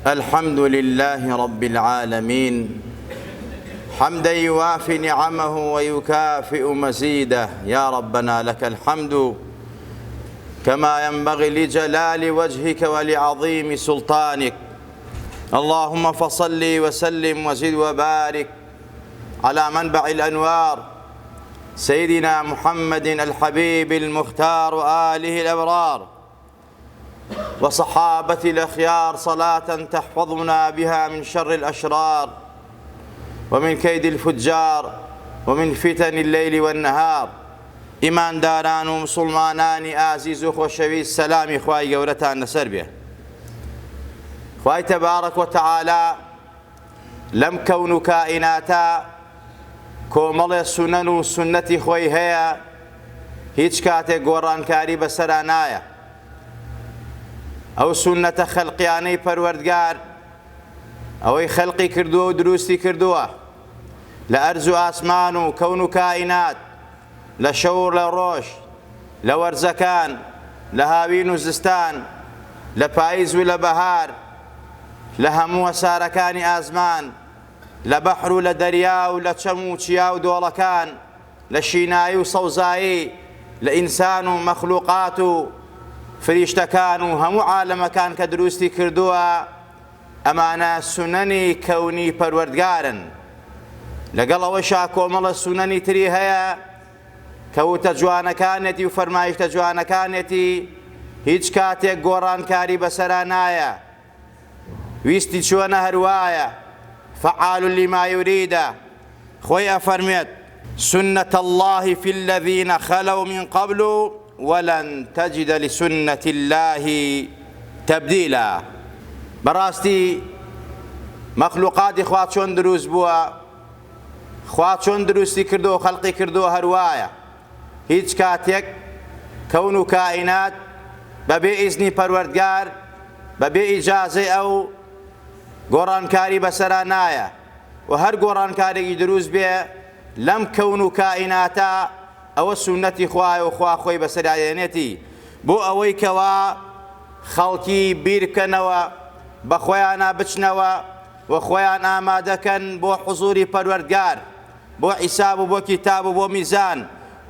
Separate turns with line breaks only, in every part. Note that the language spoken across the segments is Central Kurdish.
الحمد لله رب العالمين حمدا يوافي نعمه ويكافئ مزيده يا ربنا لك الحمد كما ينبغي لجلال وجهك ولعظيم سلطانك اللهم فصل وسلم وزد وبارك على منبع الأنوار سيدنا محمد الحبيب المختار وآله الأبرار وصحابة الأخيار صلاة تحفظنا بها من شر الأشرار ومن كيد الفجار ومن فتن الليل والنهار ئیمانداران و مسوڵمانانی ئازیز و خۆشەویست سەلامی خوای گەورەتان لەسەر بێ. خوای تەبارەک و تەعالا لەم کەون و کائیناتە کۆمەڵێ سونەن و سوننەتی خۆی هەیە هیچ کاتێک گۆڕانکاری بەسەرا نایە. ئەو سوننەتە خەلقیانەی پەروەردگار ئەوەی خەلقی کردووە و دروستی کردووە لە ئەرز و ئاسمان و کەون و کائینات لە شەو و لە ڕۆژ، لە وەرزەکان، لە هاوین و زستان، لە پایز و لە بەهار، لە هەموو هەسارەکانی ئازمان، لە بەحر و لە دەریا و لە چەم و چیا و دۆڵەکان، لە شینایی و سەوزایی، لە ئینسان و مەخلوقات و فریشتەکان و هەموو عالەمەکان کە دروستی کردووە، ئەمانە سونەنی کەونی پەروەردگارن، لەگەڵ ئەوەشا کۆمەڵە سونەنی تری هەیە کە وتە جوانەکانێتی و فەرمایشتە جوانەکانێتی هیچ کاتێک گۆڕانکاری بەسەرا نایە، ویستی چۆنە هەروایە، فعال لما یریدە، خۆی ئەفەرموێت، سنة اللە فی الذین خلوا من قبل ولن تجد لسنة اللە تبدیلا. بەڕاستی مەخلوقاتی خوا چۆن دروست بووە، خوا چۆن دروستی کردووە و خەلقی کردووە هەروایە، هیچ کاتێک کەون و کائینات بەبێ ئیزنی پەروەردگار، بەبێ ئیجازەی ئەو گۆڕانکاری بەسەرا نایە و هەر گۆڕانکارێکی دروست بێ لەم کەون و کائیناتە ئەوە سوننەتی خوایە و خوا خۆی بەسەریا دێنێتی بۆ ئەوەی کەوا خەڵکی بیر بکەنەوە بە خۆیانا بچنەوە و خۆیان ئامادەکەن بۆ حزوری پەروەردگار بۆ حیساب و بۆ کیتاب و بۆ میزان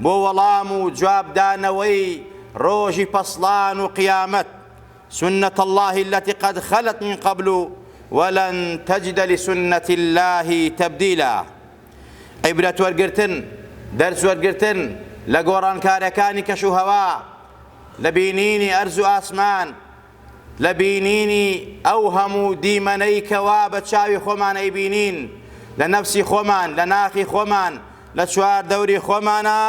بۆ وەڵام و جواب دانەوەی ڕۆژی پەسڵان و قیامەت سنة اللە التي قد خلت من قبل ولن تجد لسنة اللە تبدیلا عیبرەت وەرگرتن، دەرس وەرگرتن لە گۆڕانکارەکانی کەش و هەوا، لە بینینی ئەرز و ئاسمان، لە بینینی ئەو هەموو دیمەنەی کەوا بە چاوی خۆمان ئەیبینین، لە نەفسی خۆمان، لە ناخی خۆمان، لە چوار دەوری خۆمانا،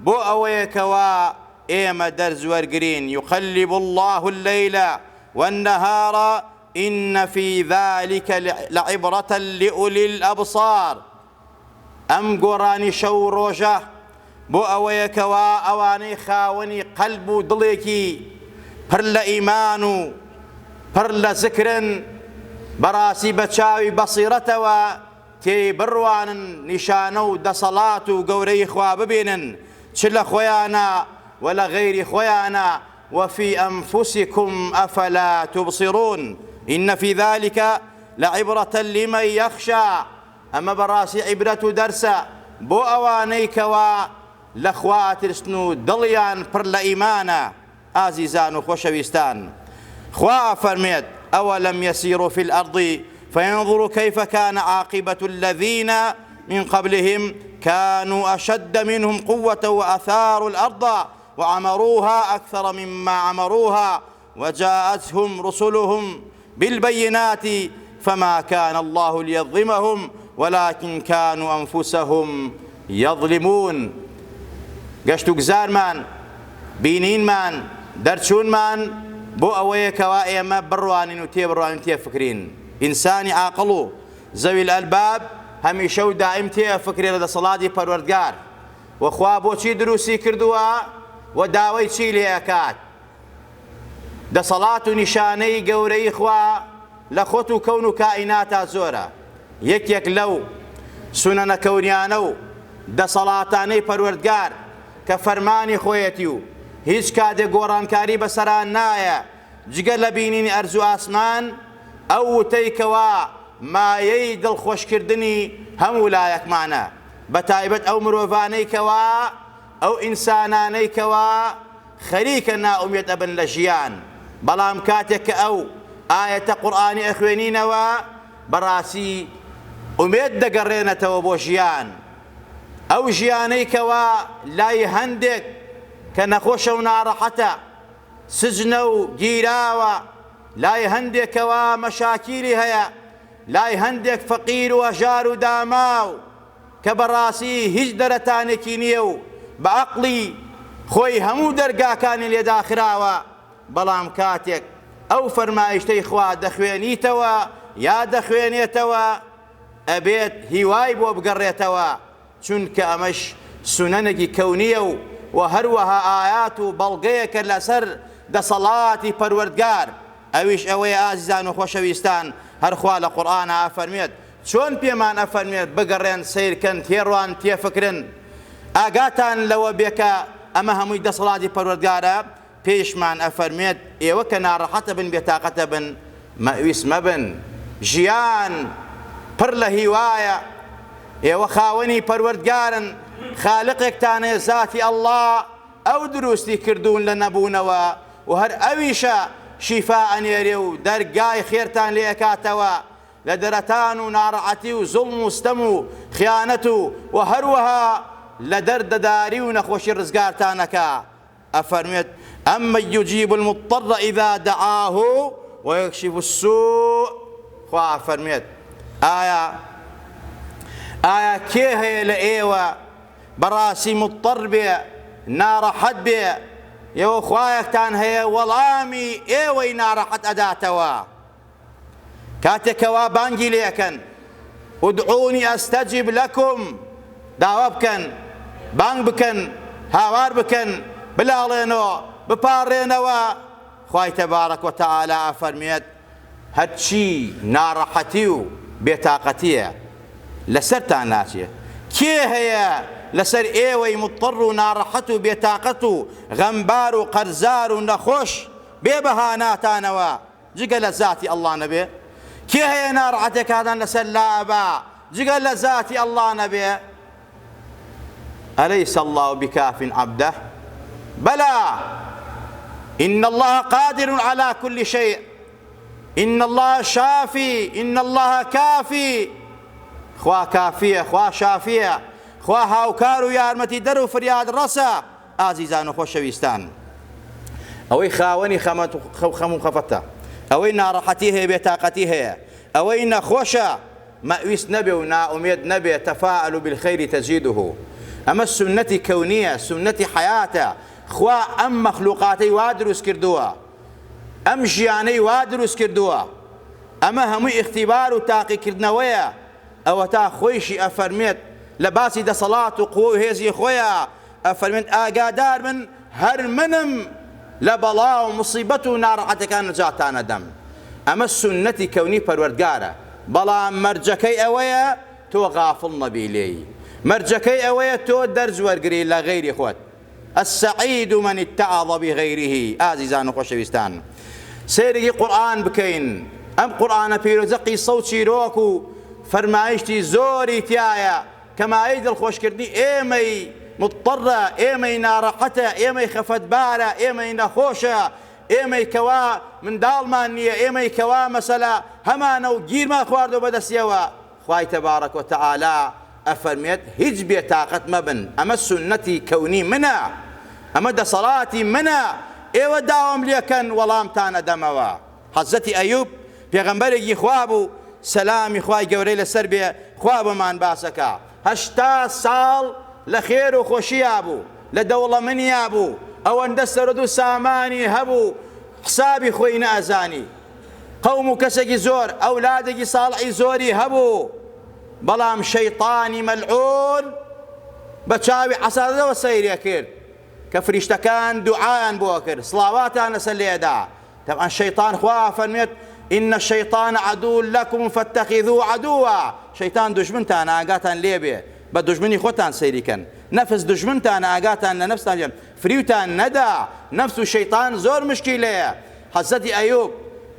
بۆ ئەوەیە کەوا ئێمە دەرس وەرگرین، یقلب اللە اللیل والنهار ان فی ذلک لعبرة لأولی الابصار، ئەم گۆڕانی شەو و ڕۆژە بۆ ئەوەیە کەوا ئەوانەی خاوەنی قەلب و دڵێکی پڕ لە ئیمان و پڕ لە زکرن بەڕاستی بە چاوی بەسیرەتەوە تێی بڕوانن نیشانە و دەسەڵات و گەورەیی خوا ببینن چ لە خۆیانا و لە غەیری خۆیانا وفی انفسکم افلا تبصرون ان فی ذلک لعبرة لمن یخشی ئەمە بەڕاستی عیبرەت و دەرسە بۆ ئەوانەی کەوا لە خوا ئەترسن و دڵیان پڕ لە ئیمانە. ئازیزان و خۆشەویستان خوا ئەفەرموێت، ئەوەلەم یسیروا فی الارض فینظروا کیف کان عاقبە الذین من قبلهم کانوا اشد منهم قوة وأثاروا الارض وعمروها اکثر مما عمروها وجاءتهم رسلهم بالبینات فما کان اللە لیظلمهم ولکن کانوا انفسهم یظلمون گەشت و گوزارمان، بینینمان، دەرچوونمان بۆ ئەوەیە کەوا ئێمە بڕوانین و تێبڕوانین و تێفکرین. ئینسانی عاقڵ و ذوی الالباب هەمیشە و دایم تێئەفکرێ لە دەسەڵاتی پەروەردگار و خوا بۆچی دروستی کردووە و داوای چی لێ ئەکات. دەسەڵات و نیشانەی گەورەیی خوا لە خۆت و کەون و کائیناتا زۆرە، یەکێک لەو سونەنە کەونیانە و دەسەڵاتانەی پەروەردگار کە فەرمانی خۆیەتی و هیچ کاتێک گۆڕانکاری بەسەرا نایە جگە لە بینینی ئەرز و ئاسمان ئەو وتەی کەوا مایەی دڵخۆشکردنی هەموو لایەکمانە بەتایبەت ئەو مرۆڤانەی کەوا ئەو ئینسانانەی کەوا خەریکە نائومێد ئەبن لە ژیان بەڵام کاتێک کە ئەو ئایەتە قورئانی ئەخوێنینەوە بەڕاستی ئومێد دەگەڕێنەتەوە بۆ ژیان ئەو ژیانەی کەوا لای هەندێک کە نەخۆشە و ناڕەحەتە سجنە و گیراوە لای هەندێک کەوا مەشاکیلی هەیە لای هەندێک فەقیر و هەژار و داماو کە بەڕاستی هیچ دەرەتانێکی نییە و بە ئەقڵی خۆی هەموو دەرگاکانی لێ داخراوە، بەڵام کاتێک ئەو فەرمایشتەی خوا دەخوێنیتەوە یا دەخوێنێتەوە ئەبێت هیوای بۆ بگەڕێتەوە، چونکە ئەمەش سونەنێکی کەونییە و وە هەروەها ئایات و بەڵگەیەکە لەسەر دەسەڵاتی پەروەردگار، ئەویش ئەوەیە ئازیزان و خۆشەویستان هەر خوا لە قورئانا ئەفەرموێت چۆن پێمان ئەفەرموێت بگەڕێن سەیرکەن تێڕوان تێفکرن ئاگاتان لەوە بێ کە ئەمە هەمووی دەسەڵاتی پەروەردگارە پێیشمان ئەفەرموێت ئێوە کە ناڕەحەتە بن بێتاقەتە بن مەئویس مەبن ژیان پڕ لە هیوایە ئێوە خاوەنی پەروەردگارن خالقێکتان هەیە زاتی ئەڵڵا ئەو دروستی کردوون لە نەبوونەوە و هەر ئەویشە شیفا ئەنێرێ و دەرگای خێرتان لێ ئەکاتەوە لە دەرەتان و ناڕەحەتی و زوڵم و ستەم و خیانەت و وە هەروەها لە دەردەداری و نەخۆشی ڕزگارتان ئەکا ئەفەرموێت، امن یجیب المضطر اذا دعاه ویکشف السوء، خوا ئەفەرموێت، ئایا ئایا کێ هەیە لە ئێوە بەڕاستی مضطر بێ، ناڕەحەت بێ، ئێوە خوایەکتان هەیە وەڵامی ئێوەی ناڕەحەت ئەداتەوە کاتێک کەوا بانگی لێ ئەکەن، ادعونی استجب لکم، داوا بکەن، بانگ بکەن، هاوار بکەن، بلاڵێنۆ، بپاڕێنەوە، خوای تبارک و تعالی ئەفەرموێت، هەرچی ناڕەحەتی و بێتاقەتیە لەسەرتان ناچێ کێ هەیە لەسەر ئێوەی مضطر و ناڕەحەت و بێتاقەت و غەمبار و قەرزار و نەخۆش بێ بەهاناتانەوە جگە لە زاتی اللە نەبێ کێ هەیە ناڕەحەتێکانتان لەسەر لائەبا جگە لە زاتی اللە نەبێ أليس الله بكاف عبده بلى إن الله قادر على كل شيء إن الله شافي إن الله كافي خوا کافیە خوا شافیە خوا هاوکار و یارمەتی دەر و فریاد ڕەسە ئازیزان و خۆشەویستان ئەوەی خاوەنی خەم و خەفەتە ئەوەی ناڕەحەتی هەیە بێتاقەتی هەیە ئەوەی نەخۆشە مەئویس نەبێ و نائومێد نەبێ، تفاءلوا بالخیر تجده، ئەمە سوننەتی کەونییە، سوننەتی حەیاتە، خوا ئەم مەخلوقاتەی وا دروست کردووە، ئەم ژیانەی وا دروست کردووە، ئەمە هەمووی ئیختیبار و تاقیکردنەوەیە، ئەوەتا خۆیشی ئەفەرموێت لە باسی دەسەڵات و قوە و هێزی خۆیا ئەفەرموێت ئاگادار بن هەر منم لە بەڵا و موسیبەت و ناڕەحەتەکان نەجاتتان ئەدەم ئەمە سوننەتی کەونی پەروەردگارە بەڵام مەرجەکەی ئەوەیە تۆ غافڵ نەبی لێی مەرجەکەی ئەوەیە تۆ دەرس وەرگری لە غەیری خۆت السعید من اتعظ بغیره ئازیزان و خۆشەویستان سەیرێکی قورئان بکەین ئەم قورئانە پیرۆزە قیسە و چیرۆک و فەرمایشتی زۆری تیایە کە مایەی دڵخۆشکردنی ئێمەی مضطرە، ئێمەی ناڕەحەتە، ئێمەی خەفەتبارە، ئێمەی نەخۆشە، ئێمەی کەوا منداڵمان نییە، ئێمەی کەوا مەسەلە هەمانە و گیرمان خواردوە بەدەستیەوە، خوای تبارک و تعالی ئەفەرموێت هیچ بێتاقەت مەبن، ئەمە سوننەتی کەونی منە، ئەمە دەسەڵاتی منە، ئێوە داوام لێکەن وەڵامتان ئەدەمەوە. حەزرەتی ئەیوب پێغەمبەرێکی خوا بوو سەلامی خوای گەورەی لەسەر بێ خوا بۆمان باسەکا 80 ساڵ لە خێر و خۆشیا بوو لە دەوڵەمنیا بوو ئەوەندە سەرەت و سامانی هەبوو حسابی خۆی نەئەزانی قەوم و کەسێکی زۆر ئەولادێکی ساڵحی زۆری هەبوو بەڵام شەیطانی مەلعون بە چاوی حەسادەوە سەیرێ کرد کە فریشتەکان دوعایان بۆ کرد سڵاواتیان لەسەر لێدا تەبعەن شەیتان خوا ئەفەرموێت ان الشیطان عدو لکم فاتخذوه عدوا شەیتان دوژمنتانە ئاگاتان لێبێ بە دوژمنی خۆتان سەیری کەن نەفس دوژمنتانە ئاگاتان لە نەفستان بێ فریوتان نەدا نەفس و شەیتان زۆر مشکیلەیە حەزرەتی ئەیوب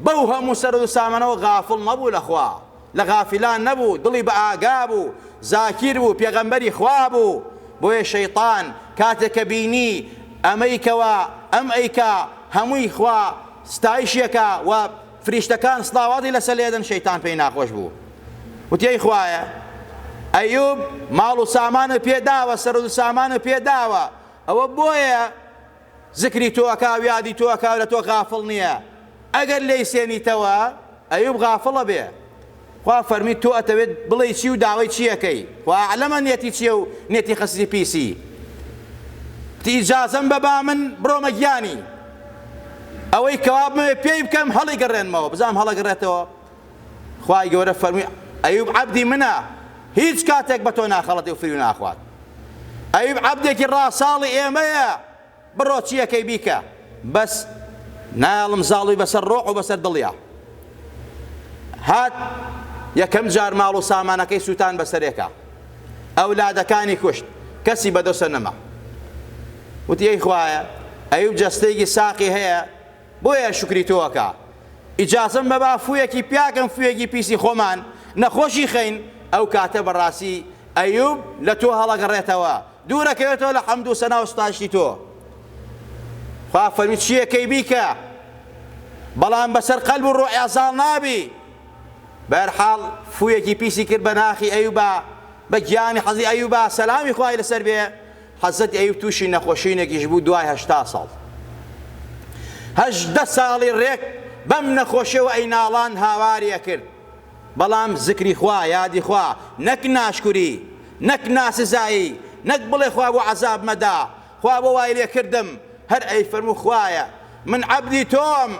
بەو هەموو سەرەت و سامانەوە غافڵ نەبوو لە خوا، لە غافلان نەبوو، دڵی بە ئاگا بوو، زاکیر بوو، پێغەمبەری خوا بوو، بۆیە شەیتان کاتێک کە بینی ئەمەی کەوا ئەم ئەیکا هەمووی خوا ستایشی ئەکا و فریشتەکان سڵاواتی لەسەر لێدەن شەیتان پێی ناخۆش بوو وتی ئەی خوایە ئەیوب ماڵ و سامانت پێ داوە سەرەت و سامانت پێ داوە ئەوە بۆیە زکری تۆ ئەکا و یادی تۆ ئەکا و لە تۆ غافڵ نییە ئەگەر لێی سێنیتەوە ئەیوب غافڵە بێ خوا فەرمی تۆ ئەتەوێت بڵێی چی و داوای چی ئەکەی خوا ئەعلەمە نیەتی چیە و نیەتی خەستی پیسی وتی ئیجازەم بە با من بڕۆمە گیانی ئەوەی کەوا بمەوێ پێی بکەم هەڵی گەڕێنمەوە بزانم هەڵەگەڕێتەوە خوای گەورە فەرمووی ئەیوب عەبدی منە هیچ کاتێک بە تۆ ناخەڵەتی و فریو ناخوات ئەیوب عەبدێکی ڕاساڵی ئێمەیە بڕۆ چیەکەی بیکە بەس نایەڵم زاڵوی بەسەر ڕۆح و بەسەر دڵیا هات یەکەم جار ماڵ و سامانەکەی سووتان بەسەرێکا ئەولادەکانی کوشت کەسی بەدەسە نەما وتی ئەی خوایە ئەیوب جەستەیەکی ساقی هەیە بۆیە شوکری تۆ ئەکا ئیجازەم بە با فویەکی پیاکەم فویەکی پیسی خۆمان نەخۆشی خەین ئەو کاتە بەڕاستی ئەیوب لە تۆ هەڵەگەڕێتەوە دوورەکەوێتەوە لە حەمد و سەنا و ستایشی تۆ. خوا فەرمی چیەکەی بیکە بەڵام بەسەر قەلب و ڕۆحیا زاڵ نابی. بەهەرحاڵ فوویەکی پیسی کرد بە ناخی ئەیوبا بە گیانی حەزی ئەیوبا سەلامی خوای لەسەر بێ حەزرەتی ئەیوب تووشی نەخۆشینێکیش بوو دوای 80 ساڵ 18 ساڵی ڕێک بەم نەخۆشیەوە ئەیناڵان هاواری ئەکرد بەڵام زکری خوا یادی خوا نەک ناشکوری نەک ناسزایی نەک بڵێ خوا بۆ عەزاب مەدا خوا بۆ وای لێ کردم هەر ئەیفەرموو خوایە من عەبدی تۆم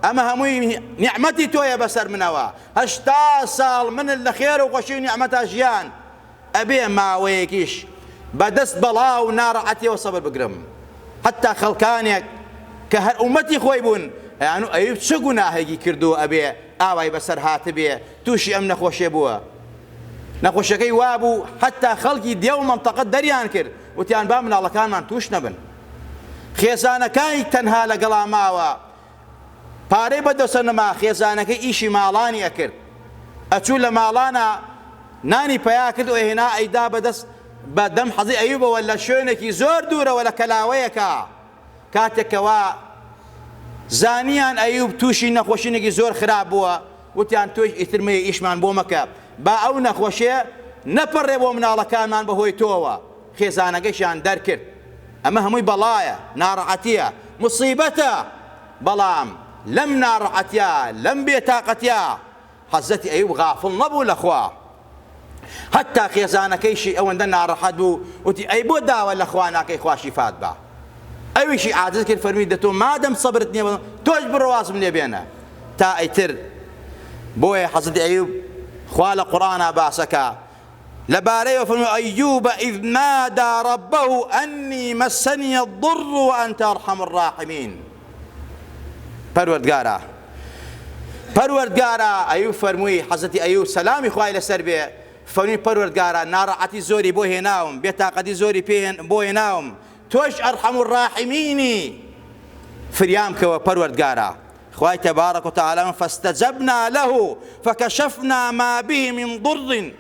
ئەمە هەمووی نیعمەتی تۆیە بەسەر منەوە 80 ساڵ منت لە خێر و خۆشی و نیعمەتا ژیان ئەبێ ماوەیەکیش بە دەست بەڵا و ناڕەحەتیەوە سەبر بگرم حەتا خەڵکانێک کە هەر ئومەتی خۆی بوون ئەیانو ئەیوب چ گوناهێکی کردووە ئەبێ ئاوای بەسەر هاتبێ تووشی ئەم نەخۆشیە بووە نەخۆشیەکەی وابوو حەتا خەڵکی دێ و مەنتەقە دەریان کرد وتیان با مناڵەکانمان تووش نەبن خێزانەکانی تەنها لەگەڵا ماوە پارەی بەدەسە نەما خێزانەکەی ئیشی ماڵانی ئەکرد ئەچوو لە ماڵانا نانی پەیا کرد و ئەیهێنا ئەیدا بەدەست بە دەم حەزی ئەیوبەوە لە شوێنێکی زۆر دوورەوە لە کەلاوەیەکا کاتێک کەوا زانیان ئەیوب تووشی نەخۆشینێکی زۆر خراپ بووە وتیان تۆش ئیتر مەیە ئیشمان بۆ مەکە با ئەو نەخۆشیە نەپەڕێ بۆ مناڵەکانمان بەهۆی تۆوە خێزانەکەشیان دەرکرد ئەمە هەمووی بەڵایە ناڕەحەتیە موسیبەتە بەڵام لەم ناڕەحەتیە لەم بێتاقەتیە حەزرەتی ئەیوب غافڵ نەبوو لە خوا هەتا خێزانەکەیشی ئەوەندە ناڕەحەت بوو وتی ئەی بۆ داوا لە خوا ناکەی خوا شیفات با ئەویشی عاجز کرد فەرمی دە تۆ مادەم سەبرت نییە تۆش بڕۆ وازم لێ بێنە تا ئیتر بۆیە حەزرەتی ئەیوب خوا لە قورئانا باسەکە لەبارەیەوە فەرمووی، ایوب اذ نادی ربه انی مسنی الضر وانت ارحم الراحمین. پەروەردگارا پەروەردگارا ئەیوب فەرمووی، حەزرەتی ئەیوب سەلامی خوای لەسەر بێ فەرمووی پەروەردگارا ناڕەحەتی زۆری بۆ هێناوم، بێتاقەتی زۆری پێ بۆ هێناوم، تۆش ارحم الراحمینی فریام کەوە پەروەردگارا. خوای تبارک و تعالی فاستجبنا له فکشفنا ما به من ضر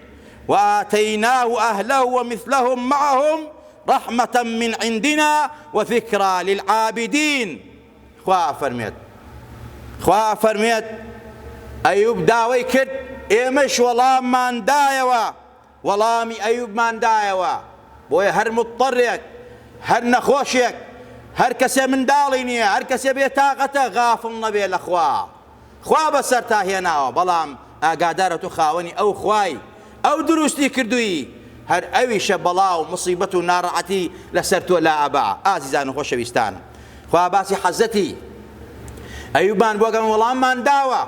وآتیناه اهله ومثلهم معهم رحمة من عندنا وذکری للعابدین خوا ئەفەرمێت خوا ئەفەرمێت ئەیوب داوای کرد ئێمەش وەڵاممان دایەوە وەڵامی ئەیوبمان دایەوە، بۆیە هەر مضطرێک، هەر نەخۆشێک، هەر کەسێ منداڵی نییە، هەر کەسێ بێ تاقەتە غافڵ نەبێ لە خوا، خوا بەسەرتا هێناوە، بەڵام ئاگادارە تۆ خاوەنی ئەو خوای، ئەو دروستی کردووی، هەر ئەویشە بەڵا و موسیبەت و ناڕەحەتی لەسەر تۆ لائەبا، ئازیزان و خۆشەویستان خوا باسی حەزرەتی ئەیوبمان بۆ کەم وەڵاممان داوە،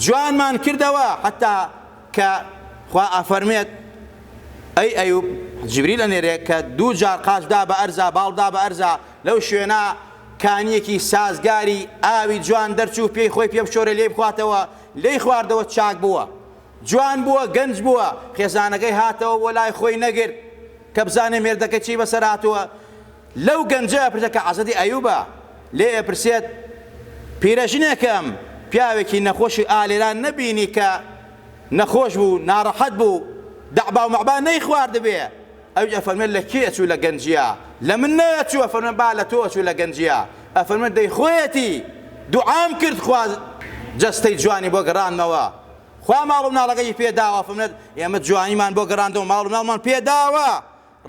جوانمان کردەوە، حەتا کە خوا ئەفەرموێت، ئەی ئەیوب، جبریل ئەنێرێ کە دوو جار قاچ دا بە ئەرزا، باڵ دا بە ئەرزا، لەو شوێنە کانییەکی سازگاری ئاوی جوان دەرچوو، پێی خۆی پێ بشۆرێ لێی بخواتەوە، لێی خواردەوە چاک بووە، جوان بووە، گەنج بووە، خێزانەکەی هاتەوە بۆ لای خۆی نەگرت کە بزانێ مێردەکەی چی بەسەر هاتووە، لەو گەنجە ئەپرسێت کە حەزرەتی ئەیوبە، لێی ئەپرسێت، پیرەژنێکم، پیاوێکی نەخۆشی ئالێران نەبینی کە نەخۆش بوو ناڕەحەت بوو دەعبا و مەعبا نەیخواردبێ ئەویش ئەفەرمێ لە کێ ئەچوو لە گەنجیا لە من نەئەچوو ئەفەرمێ با لە تۆ ئەچوو لە گەنجیا ئەفەرمێ دەی خۆیەتی دوعام کرد خوا جەستەی جوانی بۆ گەڕاندمەوە خوا ماڵ و مناڵەکەی پێ داوە ئەفەرمێت ئێمە جوانیمان بۆ گەڕاندەوە ماڵ و مناڵمان پێ داوە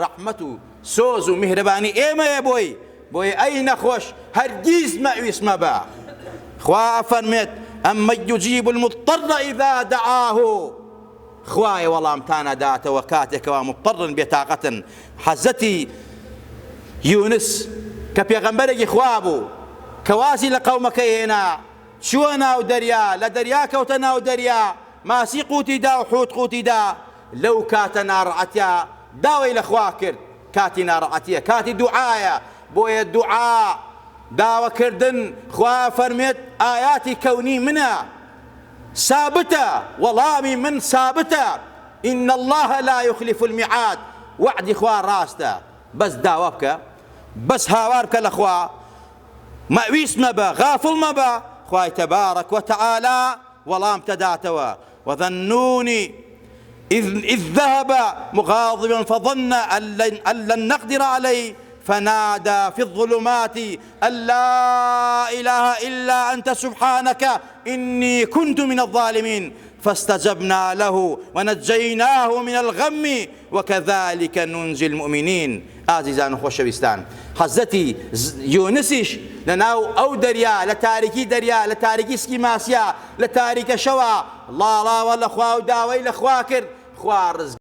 ڕەحمەت و سۆز و میهرەبانی ئێمەیە بۆی، بۆیە ئەی نەخۆش هەرگیز مەئویس مەبە. خوا ئەفەرموێت، امن یجیب المضطر اذا دعاه، خوایە وەڵامتان ئەداتەوە کاتێک کەوا مضطرن بێتاقەتن. حەزرەتی یونس کە پێغەمبەرێکی خوا بوو کە وازی لە قەومەکەی هێنا چووە ناو دەریا، لە دەریا کەوتە ناو دەریا، ماسی قوتی دا و حوت قوتی دا، لەو کاتە ناڕەعەتیا داوای لە خوا کرد، کاتی ناڕەعەتیە کاتی دوعایە، بۆیە دوعا، داوە کردن، خوا ئەفەرموێت ئایاتی کەونی منە سابتە، وەڵامی من سابتە، ان اللە لا یخلف المیعاد، وەعدی خوا ڕاستە، بەس داوا بکە، بەس هاوار بکە لە خوا، مەئویس مەبە، غافڵ مەبە، خوای تبارک و تعالی وەڵامتەداتەوە، وذا النون اذ ذهب مغاضبا فظن ان لن نقدر عليه فنادى في الظلمات ان لا اله الا انت سبحانك اني كنت من الظالمين فاستجبنا له ونجيناه من الغم وکذلک ننجی المومنین ئازیزان و خۆشەویستان حەزرەتی یونسیش لەناو ئەو دەریا لە تاریکی دەریا لە تاریکی سکی ماسیا لە تاریکە شەوا ڵاڵاوە لە خوا و داوای لە خوا کرد خوا ڕزگاری.